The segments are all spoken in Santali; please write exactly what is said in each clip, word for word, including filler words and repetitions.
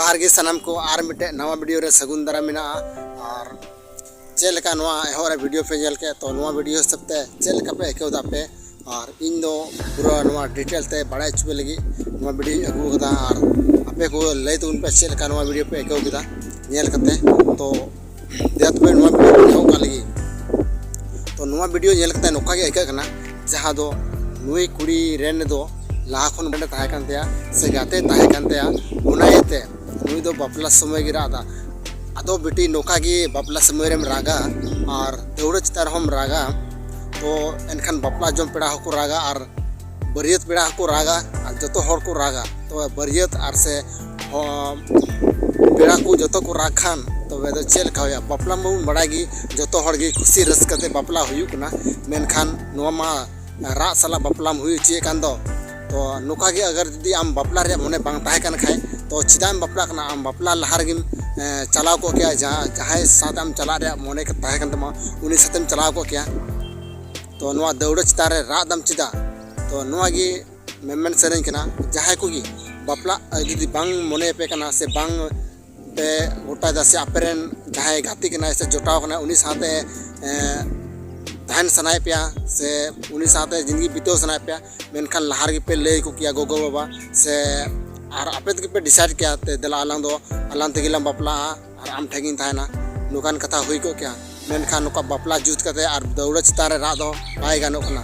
ᱟᱨ ᱜᱮ ᱥᱟᱱᱟᱢ ᱠᱚ ᱟᱨ ᱢᱤᱫᱴᱮᱡ ᱱᱟᱣᱟ ᱵᱷᱤᱰᱤᱭᱳ ᱨᱮ ᱥᱟᱹᱜᱩᱱ ᱫᱟᱨᱟᱢ ᱢᱮᱱᱟᱜᱼᱟ᱾ ᱟᱨ ᱪᱮᱫ ᱞᱮᱠᱟ ᱱᱚᱣᱟ ᱮᱦᱚᱵ ᱨᱮ ᱵᱷᱤᱰᱤᱭᱳ ᱯᱮ ᱧᱮᱞ ᱠᱮᱫ, ᱛᱚ ᱱᱚᱣᱟ ᱵᱷᱤᱰᱤᱭᱳ ᱦᱤᱥᱟᱹᱵ ᱛᱮ ᱪᱮᱫ ᱞᱮᱠᱟ ᱯᱮ ᱟᱹᱭᱠᱟᱹᱣ ᱫᱟ ᱯᱮ? ᱟᱨ ᱤᱧ ᱫᱚ ᱯᱩᱨᱟᱹ ᱱᱚᱣᱟ ᱰᱤᱴᱮᱞ ᱛᱮ ᱵᱟᱲᱟᱭ ᱦᱚᱪᱚ ᱯᱮ ᱞᱟᱹᱜᱤᱫ ᱱᱚᱣᱟ ᱵᱷᱤᱰᱤᱭᱳᱧ ᱟᱹᱜᱩ ᱟᱠᱟᱫᱟ᱾ ᱟᱨ ᱟᱯᱮ ᱠᱚ ᱞᱟᱹᱭ ᱛᱟᱵᱚᱱ ᱯᱮ ᱪᱮᱫ ᱞᱮᱠᱟ ᱱᱚᱣᱟ ᱵᱷᱤᱰᱤᱭᱳ ᱯᱮ ᱟᱹᱭᱠᱟᱹᱣ ᱠᱮᱫᱟ ᱧᱮᱞ ᱠᱟᱛᱮ᱾ ᱛᱚ ᱫᱮᱞᱟ ᱛᱚᱵᱮ ᱱᱚᱣᱟ ᱵᱷᱤᱰᱤᱭᱳ ᱵᱚᱱ ᱮᱦᱚᱵ ᱠᱟᱜ ᱞᱮᱜᱮ᱾ ᱛᱚ ᱱᱚᱣᱟ ᱵᱷᱤᱰᱤᱭᱳ ᱧᱮᱞ ᱠᱟᱛᱮ ᱱᱚᱝᱠᱟ ᱜᱮ ᱟᱹᱭᱠᱟᱹᱜ ᱠᱟᱱᱟ, ᱡᱟᱦᱟᱸ ᱫᱚ ᱱᱩᱭ ᱠᱩᱲᱤ ᱨᱮᱱ ᱫᱚ ᱞᱟᱦᱟ ᱠᱷᱚᱱ friend ᱮ ᱛᱟᱦᱮᱸ ᱠᱟᱱ ᱛᱟᱭᱟ ᱥᱮ ᱜᱟᱛᱮ ᱛᱟᱦᱮᱸ ᱠᱟᱱ ᱛᱟᱭᱟ, ᱚᱱᱟ ᱤᱭᱟᱹᱛᱮ ᱱᱩᱭ ᱫᱚ ᱵᱟᱯᱞᱟ ᱥᱚᱢᱚᱭ ᱜᱮ ᱨᱟᱜ ᱮᱫᱟ᱾ ᱟᱫᱚ ᱵᱤᱴᱤ, ᱱᱚᱝᱠᱟ ᱜᱮ ᱵᱟᱯᱞᱟ ᱥᱚᱢᱚᱭ ᱨᱮᱢ ᱨᱟᱜᱟ ᱟᱨ ᱫᱟᱹᱣᱲᱟᱹ ᱪᱮᱛᱟᱱ ᱨᱮᱦᱚᱸᱢ ᱨᱟᱜᱟ, ᱛᱚ ᱮᱱᱠᱷᱟᱱ ᱵᱟᱯᱞᱟ ᱡᱚᱢ ᱯᱮᱲᱟ ᱦᱚᱸᱠᱚ ᱨᱟᱜᱟ ᱟᱨ ᱵᱟᱹᱨᱭᱟᱹᱛ ᱯᱮᱲᱟ ᱦᱚᱸᱠᱚ ᱨᱟᱜᱟ ᱟᱨ ᱡᱚᱛᱚ ᱦᱚᱲ ᱠᱚ ᱨᱟᱜᱟ᱾ ᱛᱚᱵᱮ ᱵᱟᱹᱨᱭᱟᱹᱛ ᱟᱨ ᱥᱮ ᱦᱚᱸ, ᱯᱮᱲᱟ ᱠᱚ ᱡᱚᱛᱚ ᱠᱚ ᱨᱟᱜᱽ ᱠᱷᱟᱱ ᱛᱚᱵᱮ ᱫᱚ ᱪᱮᱫ ᱞᱮᱠᱟ ᱦᱩᱭᱩᱜᱼᱟ? ᱵᱟᱯᱞᱟ ᱢᱟᱵᱚᱱ ᱵᱟᱲᱟᱭ ᱜᱮ, ᱡᱚᱛᱚ ᱦᱚᱲ ᱜᱮ ᱠᱩᱥᱤ ᱨᱟᱹᱥᱠᱟᱹ ᱛᱮ ᱵᱟᱯᱞᱟ ᱦᱩᱭᱩᱜ ᱠᱟᱱᱟ, ᱢᱮᱱᱠᱷᱟᱱ ᱱᱚᱣᱟ ᱢᱟ ᱨᱟᱜ ᱥᱟᱞᱟᱜ ᱵᱟᱯᱞᱟᱢ ᱦᱩᱭ ᱦᱚᱪᱚᱭᱮᱫ ᱠᱟᱱ ᱫᱚ᱾ ᱛᱚ ᱱᱚᱝᱠᱟ ᱜᱮ ᱟᱜᱟᱨ ᱡᱩᱫᱤ ᱟᱢ ᱵᱟᱯᱞᱟ ᱨᱮᱭᱟᱜ ᱢᱚᱱᱮ ᱵᱟᱝ ᱛᱟᱦᱮᱸ ᱠᱟᱱ ᱠᱷᱟᱡ, ᱛᱚ ᱪᱮᱫᱟᱜ ᱮᱢ ᱵᱟᱯᱞᱟᱜ ᱠᱟᱱᱟ? ᱟᱢ ᱵᱟᱯᱞᱟ ᱞᱟᱦᱟ ᱨᱮᱜᱮᱢ, ᱮ, ᱪᱟᱞᱟᱣ ᱠᱚᱜ ᱠᱮᱭᱟ, ᱡᱟᱦᱟᱸ, ᱡᱟᱦᱟᱸᱭ ᱥᱟᱶᱛᱮ ᱟᱢ ᱪᱟᱞᱟᱜ ᱨᱮᱭᱟᱜ ᱢᱚᱱᱮ ᱛᱟᱦᱮᱸ ᱠᱟᱱ ᱛᱟᱢᱟ, ᱩᱱᱤ ᱥᱟᱶᱛᱮᱢ ᱪᱟᱞᱟᱣ ᱠᱚᱜ ᱠᱮᱭᱟ᱾ ᱛᱚ ᱱᱚᱣᱟ ᱫᱟᱹᱣᱲᱟᱹ ᱪᱮᱛᱟᱱ ᱨᱮ ᱨᱟᱜ ᱫᱟᱢ ᱪᱮᱫᱟᱜ? ᱛᱚ ᱱᱚᱣᱟ ᱜᱮ ᱢᱮᱢᱮᱱ ᱥᱟᱱᱟᱧ ᱠᱟᱱᱟ, ᱡᱟᱦᱟᱸᱭ ᱠᱚᱜᱮ ᱵᱟᱯᱞᱟ ᱡᱩᱫᱤ ᱵᱟᱝ ᱢᱚᱱᱮ ᱟᱯᱮ ᱠᱟᱱᱟ ᱥᱮ ᱵᱟᱝ ᱯᱮ ᱜᱚᱴᱟᱭᱮᱫᱟ ᱥᱮ ᱟᱯᱮᱨᱮᱱ ᱡᱟᱦᱟᱸᱭ ᱜᱟᱛᱮ ᱠᱟᱱᱟᱭ ᱥᱮ ᱡᱚᱴᱟᱣ ᱠᱟᱱᱟᱭ, ᱩᱱᱤ ᱥᱟᱶᱛᱮ, ᱮ, ᱛᱟᱦᱮᱱ ᱥᱟᱱᱟᱭᱮᱫ ᱯᱮᱭᱟ ᱥᱮ ᱩᱱᱤ ᱥᱟᱶᱛᱮ ᱡᱤᱱᱫᱮᱜᱤ ᱵᱤᱛᱟᱹᱣ ᱥᱟᱱᱟᱭᱮᱫ ᱯᱮᱭᱟ, ᱢᱮᱱᱠᱷᱟᱱ ᱞᱟᱦᱟ ᱨᱮᱜᱮ ᱯᱮ ᱞᱟᱹᱭ ᱟᱠᱚ ᱠᱮᱭᱟ ᱜᱚᱜᱚ ᱵᱟᱵᱟ ᱥᱮ, ᱟᱨ ᱟᱯᱮ ᱛᱮᱜᱮ ᱯᱮ decide ᱠᱮᱭᱟ, ᱛᱮ ᱫᱮᱞᱟ ᱟᱞᱟᱝ ᱫᱚ ᱟᱞᱟᱝ ᱛᱮᱜᱮ ᱞᱟᱝ ᱵᱟᱯᱞᱟᱜᱼᱟ ᱟᱨ ᱟᱢ ᱴᱷᱮᱱ ᱜᱤᱧ ᱛᱟᱦᱮᱱᱟ, ᱱᱚᱝᱠᱟᱱ ᱠᱟᱛᱷᱟ ᱦᱩᱭ ᱠᱚᱜ ᱠᱮᱭᱟ᱾ ᱢᱮᱱᱠᱷᱟᱱ ᱱᱚᱝᱠᱟ ᱵᱟᱯᱞᱟ ᱡᱩᱛ ᱠᱟᱛᱮ ᱟᱨ ᱫᱟᱹᱣᱲᱟᱹ ᱪᱮᱛᱟᱱ ᱨᱮ ᱨᱟᱜ ᱫᱚ ᱵᱟᱭ ᱜᱟᱱᱚᱜ ᱠᱟᱱᱟ᱾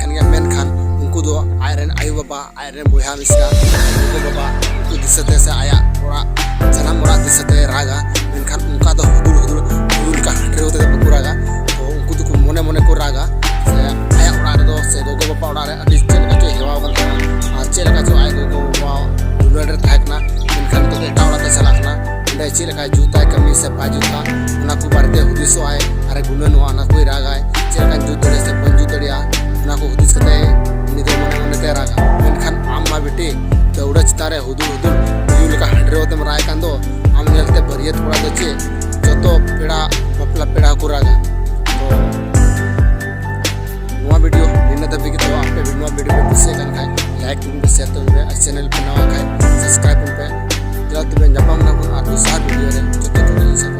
ᱠᱟᱱ ᱜᱮᱭᱟ, ᱢᱮᱱᱠᱷᱟᱱ ᱩᱱᱠᱩ ᱫᱚ ᱟᱡᱨᱮᱱ ᱟᱭᱳ ᱵᱟᱵᱟ, ᱟᱡᱨᱮᱱ ᱵᱚᱭᱦᱟ ᱢᱤᱥᱨᱟ, ᱜᱚᱜᱚ ᱵᱟᱵᱟ, ᱩᱱᱠᱩ ᱫᱤᱥᱟᱹᱛᱮ ᱥᱮ ᱟᱭᱟᱜ ᱚᱲᱟᱜ, ᱡᱟᱱᱟᱢ ᱚᱲᱟᱜ ᱫᱤᱥᱟᱹᱛᱮ ᱨᱟᱜᱟ᱾ ᱢᱮᱱᱠᱷᱟᱱ ᱚᱱᱠᱟ ᱫᱚ ᱦᱩᱫᱩᱲ ᱦᱩᱫᱩᱲ ᱩᱭᱩ ᱞᱮᱠᱟ ᱦᱟᱸᱰᱨᱮᱣ ᱛᱮᱫᱚ ᱵᱟᱠᱚ ᱨᱟᱜᱟ᱾ ᱛᱚ ᱩᱱᱠᱩ ᱫᱚᱠᱚ ᱢᱚᱱᱮ ᱢᱚᱱᱮ ᱠᱚ ᱨᱟᱜᱟ ᱥᱮ ᱟᱭᱟᱜ ᱚᱲᱟᱜ ᱨᱮᱫᱚ ᱥᱮ ᱜᱚᱜᱚ ᱵᱟᱵᱟ ᱚᱲᱟᱜ ᱨᱮ ᱟᱹᱰᱤ ᱪᱮᱫ ᱞᱮᱠᱟ ᱪᱚᱭ ᱦᱮᱣᱟᱣ ᱠᱟᱱ ᱛᱟᱦᱮᱱᱟ, ᱟᱨ ᱪᱮᱫ ᱞᱮᱠᱟ ᱪᱚ ᱟᱡ ᱜᱚᱜᱚ ᱵᱟᱵᱟ ᱫᱩᱞᱟᱹᱲ ᱨᱮ ᱛᱟᱦᱮᱸ ᱠᱟᱱᱟ, ᱢᱮᱱᱠᱷᱟᱱ ᱱᱤᱛᱚᱜ ᱫᱚ ᱮᱴᱟᱜ ᱚᱲᱟᱜ ᱛᱮ ᱪᱟᱞᱟᱜ ᱠᱟᱱᱟ᱾ ᱚᱸᱰᱮ ᱪᱮᱫ ᱞᱮᱠᱟᱭ ᱡᱩᱛᱟᱭ ᱠᱟᱹᱢᱤ ᱥᱮ ᱵᱟᱭ ᱡᱩᱛᱟ, ᱚᱱᱟ ᱠᱚ ᱵᱟᱨᱮᱛᱮ ᱦᱩᱫᱤᱥᱚᱜ ᱟᱭ ᱟᱨᱮ ᱜᱩᱱᱟᱹᱱᱚᱜᱼᱟ, ᱚᱱᱟ ᱠᱚᱭ ᱨᱟᱜᱟᱭ, ᱪᱮᱫ ᱞᱮᱠᱟᱧ ᱡᱩᱛ ᱫᱟᱲᱮᱭᱟᱜᱼᱟ ᱥᱮ ᱵᱟᱹᱧ ᱡᱩᱛ ᱫᱟᱲᱮᱭᱟᱜᱼᱟ, ᱚᱱᱟ ᱠᱚ ᱦᱩᱫᱤᱥ ᱠᱟᱛᱮ ᱩᱱᱤ ᱫᱚ ᱢᱚᱱᱮ ᱢᱚᱱᱮ ᱛᱮ ᱨᱟᱜᱟ᱾ ᱢᱮᱱᱠᱷᱟᱱ ᱟᱢ ᱢᱟ ᱵᱤᱴᱤ ᱫᱟᱹᱣᱲᱟᱹ ᱪᱮᱛᱟᱱ ᱨᱮ ᱦᱩᱫᱩᱲ ᱦᱩᱫᱩᱲ ᱩᱭᱩ ᱞᱮᱠᱟ ᱦᱟᱸᱰᱨᱮᱣ ᱛᱮᱢ ᱨᱟᱜ ᱠᱟᱱ ᱫᱚ, ᱟᱢ ᱧᱮᱞᱛᱮ ᱵᱟᱹᱨᱭᱟᱹᱛ ᱠᱚᱲᱟ ᱫᱚ ᱪᱮᱫ ᱡᱚᱛᱚ ᱯᱮᱲᱟ, ᱵᱟᱯᱞᱟ ᱯᱮᱲᱟ ᱦᱚᱸᱠᱚ ᱨᱟᱜᱟ᱾ ᱛᱚ ᱱᱚᱣᱟ ᱵᱷᱤᱰᱤᱭᱳ ᱱᱤᱱᱟᱹᱜ ᱫᱷᱟᱹᱵᱤᱡ ᱜᱮ᱾ ᱛᱚ ᱟᱯᱮ ᱱᱚᱣᱟ ᱵᱷᱤᱰᱤᱭᱳ ᱯᱮ ᱠᱩᱥᱤᱭᱟᱜ ᱠᱟᱱ ᱠᱷᱟᱡ ᱞᱟᱭᱤᱠ ᱛᱟᱵᱚᱱ ᱯᱮ, ᱥᱮᱭᱟᱨ ᱛᱟᱵᱚᱱ ᱯᱮ, ᱟᱨ ᱪᱮᱱᱮᱞ ᱯᱮ ᱱᱟᱣᱟ ᱠᱷᱟᱡ ᱥᱟᱵᱥᱠᱨᱟᱭᱤᱵ ᱛᱟᱵᱚᱱ ᱯᱮ᱾ ᱪᱟᱞᱟᱜ ᱛᱚᱵᱮ ᱧᱟᱯᱟᱢ ᱱᱟᱵᱚᱱ ᱟᱨ ᱫᱚᱥᱟᱨ ᱵᱷᱤᱰᱤᱭᱳ ᱨᱮ᱾ ᱡᱚᱛᱚ ᱠᱚ ᱤᱧ ᱥᱟᱶ